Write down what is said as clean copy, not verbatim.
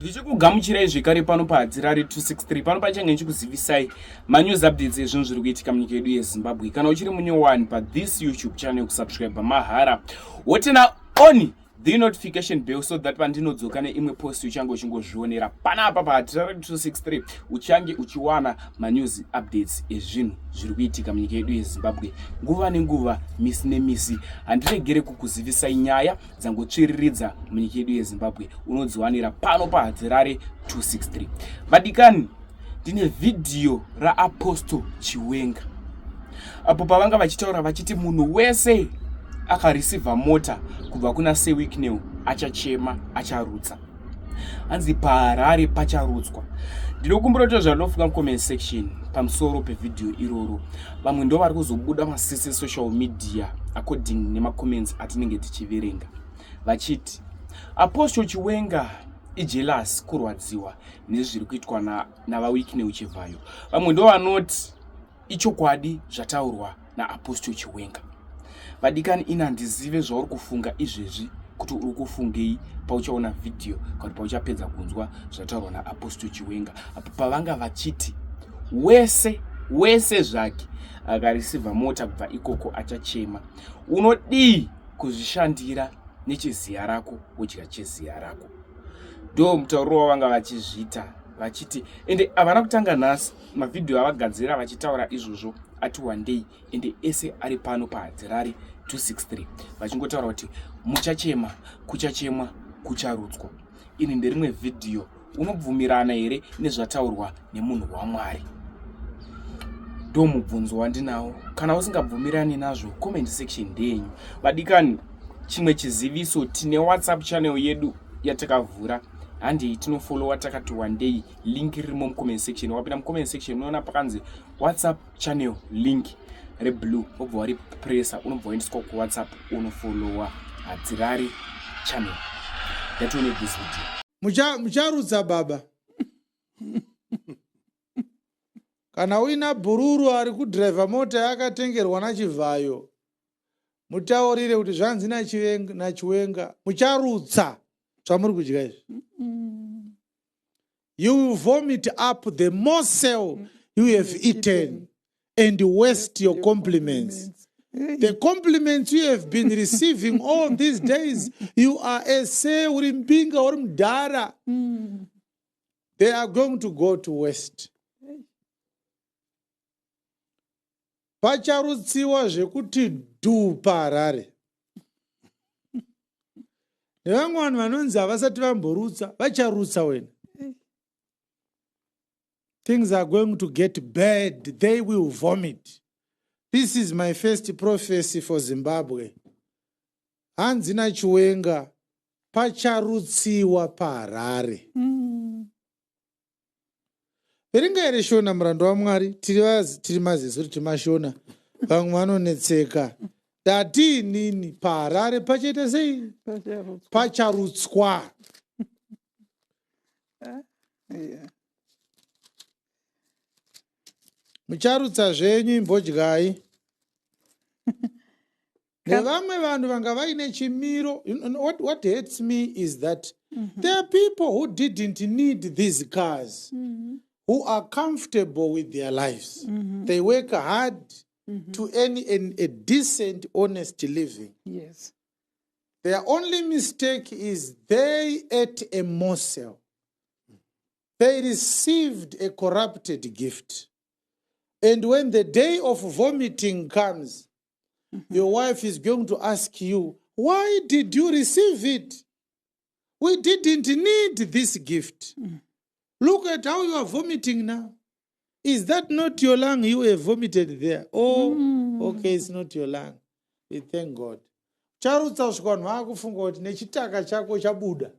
Ndichikugamuchirai zvekare pano paHadzirare 263 pano pachange ndichikuzivisai manews updates ezvinhu zviri kuitika munyika yedu yeZimbabwe. Kana uchiri munyowani pathis YouTube channel kusubscribe mahara wotena on the notification bell so that pandinodzoka neimwe post uchange uchingozvionera panapa paHadzirare 263 uchange uchiwana manews updates ezvinhu zviri kuitika munyika yedu yeZimbabwe nguva nenguva, misi nemisi. Handiregere kukuzivisai nyaya dzangotsviriridza munyika yedu yeZimbabwe, unodziwanira pano paHadzirare 263. Vadikani, ndine vhidhiyo raApostle Chiwenga apo pavanga vachitaura vachiti munhu wese akareceiva mota kubva kuna Sir Wicknell achachema, acharutsa. Hanzi paHarare pacharutswa. Ndinokumbira kuti zvanofunga mucomment section pamusoro pevhidhiyo iroro. Vamwe ndo vari kuzobuda masisi social media according nemacomments atinenge tichiverenga vachiti Apostle Chiwenga ijealous, kurwadziwa nezviri kuitwa navaWicknell Chivhayo. Vamwe ndo vanoti ichokwadi zvataurwa naApostle Chiwenga. Vadikani, ini handizive zvauri kufunga izvezvi kuti uri kufungei pauchaona vhidhiyo kana pauchapedza kunzwa zvataurwa naApostle Chiwenga apo pavanga vachiti wese wese zvake akareceiva mota kubva ikoko achachema. Unodii kuzvishandira necheziya rako wodya cheziya rako? Ndo mutauriro wavanga vachizviita vachiti, ende havana kutanga nhasi. Mavhidhiyo avagadzira vachitaura izvozvo ati wandei, ende ese ari pano paHadzirare 263 vachingotaura kuti muchachema, kuchachemwa, kucharutswa. Ini nderimwe vhidhiyo. Unobvumirana here nezvataurwa nemunhu waMwari? Ndo mubvunzo wandinawo. Kana usingabvumirani nazvo, comment section ndeyenyu. Vadikani, chimwe chiziviso, tine WhatsApp channel yedu yatakavhura, handei tinofollowa takati wandei. Link ririmo mucomment section. Wapinda mucomment section unoona pakanzi WhatsApp channel link reblue, wobva waripresa, unobva waendeswa kuWhatsApp, unofollowa Hadzirare channel. Ngatione this video. Mucharutsa baba. Kana uina bhururu ari kudhiraivha mota yakatengerwa naChivhayo, mutaurire kuti zvanzi naChiwenga, mucharutsa zvamuri kudya izvi. You will vomit up the morsel you have eaten and waste your compliments. The compliments you have been receiving all these days, you are a say, uri mbinga, uri mudhara. They are going to go to waste. Pacharutsiwa zvekuti dhu paHarare. Nevamwe vanhu vanonzi havasati vamborutsa, vacharutsa wena. Things are going to get bad. They will vomit. This is my first prophecy for Zimbabwe. Hanzi naChiwenga, pacharutsiwa paHarare. Verenga here Shona, murando waMwari. Tiri maziso tiri mashona, vamwe vanonetseka. Ndati inini paHarare pachaita sei? Pacharutswa. Mucharutsa zvenyu, imbodyai. Nevamwe vanhu vanga vaine chimiro. What hurts me is that there are people who didn't need these cars, who are comfortable with their lives. They work hard to earn a decent, honest living. Their only mistake is they ate a morsel. They received a corrupted gift. And when the day of vomiting comes, your wife is going to ask you, why did you receive it? We didn't need this gift. Look at how you are vomiting now. Is that not your lung you have vomited there? Oh, okay, it's not your lung. We thank God. Charutsa kusvika vanhu vakufunga kuti nechitaka chako chabuda.